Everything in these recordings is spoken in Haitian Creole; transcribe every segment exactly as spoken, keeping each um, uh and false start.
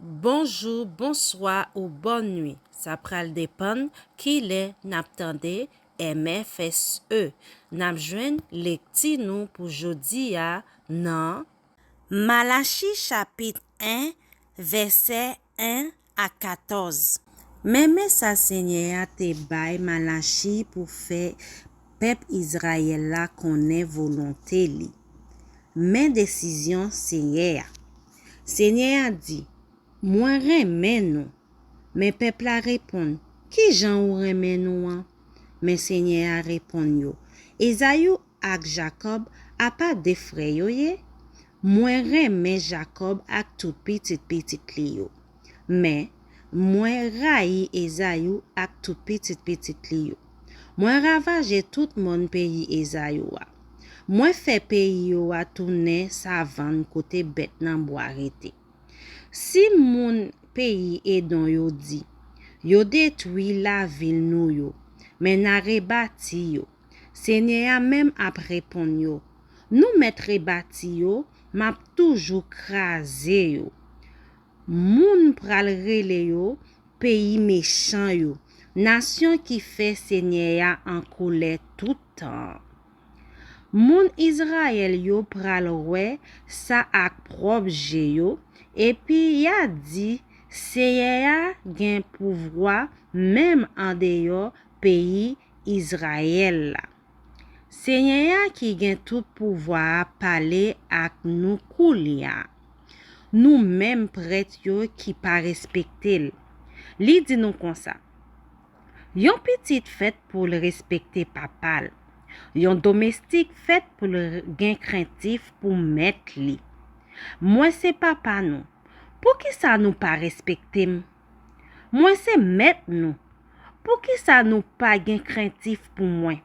Bonjou, bonswa ou bòn nwi. Sa pral depann kilè n ap tande M F S E. N ap jwenn lekti nou pou jodi a nan Malachi chapit en, vèsè en a katòz. Men, men sa Senyè a te bay Malachi pou fè pèp Izrayèl la konnen volonte li. Men desizyon Senyè a. Senyè a di, "Mwen renmen nou." Men pèp la reponn, "Ki jan ou renmen nou an?" Men Senyè a reponn yo, "Ezayi ak Jakòb apa de frè yo ye? Mwen renmen Jakòb ak tout pitit pitit li yo. Men, mwen rayi Ezayi ak tout pitit pitit li yo. Mwen ravaje tout mòn peyi Ezayi a. Mwen fè peyi yo a tounen savann kote bèt nan bwa rete." Si moun peyi Edon yo di, "Yo detwi lavil nou yo, men n a rebati yo," Senyè a menm ap reponn yo, "Nou mèt rebati yo, m ap toujou kraze yo." Moun pral rele yo peyi mechan yo, nasyon ki fè Senyè a an kolè tout tan an. Moun Izrayèl yo pral wè sa ak pwòp je yo, epi y a di, "Senyè a gen pouvwa menm andeyò peyi Izrayèl la." Senyè a ki gen tout pouvwa a pale ak nou koulye a, nou menm prèt yo ki pa respekte l. Li di nou konsa, "Yon pitit fèt pou l respekte papa l. Yon domestik fèt pou l gen krentif pou mèt li. Mwen se papa nou. Poukisa nou pa respekte m? Mwen se mèt nou. Poukisa nou pa gen krentif pou mwen?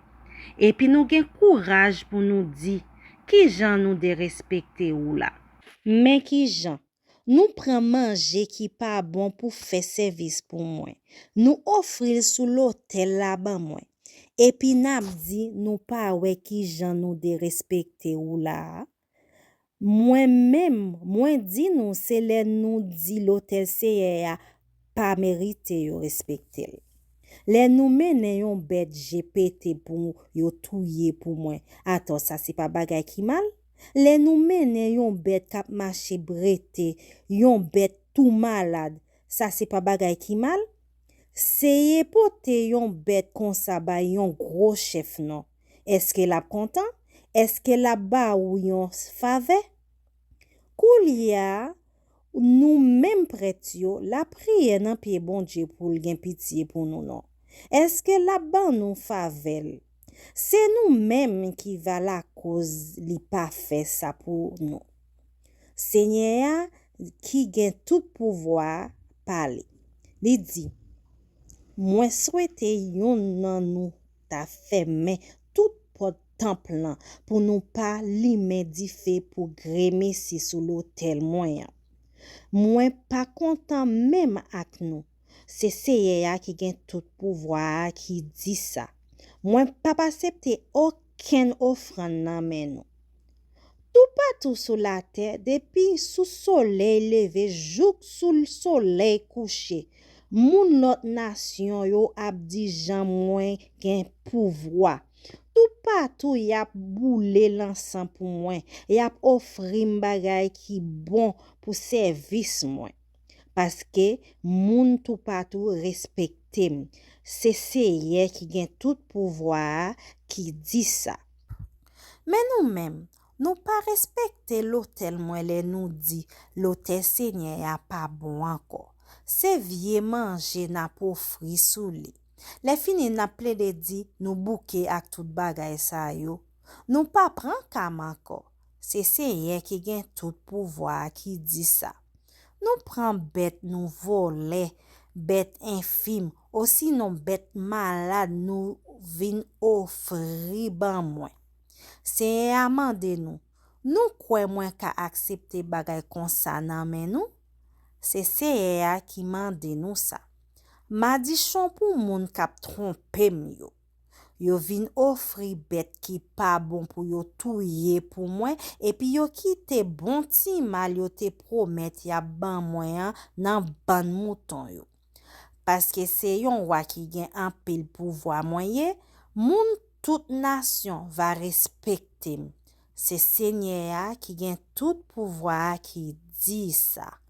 Epi nou gen kouraj pou nou di, 'Ki jan nou derespekte ou la?'" Men ki jan, nou pran manje ki pa bon pou fè sèvis pou mwen. Nou ofri l sou lotèl la ban mwen. Epi n ap di nou pa wè ki jan nou derespekte ou la a? Mwen menm, mwen di nou, se lè nou di lotèl Seyè a pa merite yo respekte l. Lè nou mennen yon bèt je pete pou yo touye pou mwen, atò sa se pa bagay ki mal? Lè nou mennen yon bèt k ap mache brete, yon bèt tou malad, sa se pa bagay ki mal? Seye pote yon bèt konsa bay yon gwo chèf non. Èske l ap kontan? Èske l ap ba ou yon favè? Koulye a, nou menm prèt yo, lapriyè nan pye Bondye pou l gen pitye pou nou non. Èske l ap ban nou favè l? Se nou menm ki va lakoz li pa fè sa pou nou. Senyè a ki gen tout pouvwa a pale. Li di, "Mwen swete yonn nan nou ta fèmen tout pòt tanp lan pou nou pa limen dife pou gremesi sou lotèl mwen an. Mwen pa kontan menm ak nou. Se Seyè a ki gen tout pouvwa a ki di sa. Mwen p ap aksepte okenn ofrann nan men nou. Toupatou sou latè, depi sou solèy leve jouk sou solèy kouche, moun lòt nasyon yo ap di jan mwen gen pouvwa. Toupatou y ap boule lansan pou mwen, y ap ofri m bagay ki bon pou sèvis mwen. Paske moun toupatou respekte m. Se Seyè ki gen tout pouvwa a ki di sa." Men nou menm, nou pa respekte lotèl mwen lè nou di lotèl Senyè a pa bon ankò. Se vye manje n ap ofri sou li. Lè fini, n ap plede di nou bouke ak tout bagay sa yo. Nou pa pran kam ankò. Se Seyè ki gen tout pouvwa a ki di sa. Nou pran bèt nou vòlè, bèt enfim, osinon bèt malad nou vin ofri ban mwen. Seyè a mande nou, "Nou kwè mwen ka aksepte bagay konsa nan men nou?" Se Seyè a ki mande nou sa. Madichon pou moun k ap twonpe m yo. Yo vin ofri bèt ki pa bon pou yo touye pou mwen, epi yo kite bon ti mal yo te pwomèt y ap ban mwen an nan bann mouton yo. Paske se yon wa ki gen anpil pouvwa mwen ye, moun tout nasyon va respekte m. Se Senyè a ki gen tout pouvwa a ki di sa.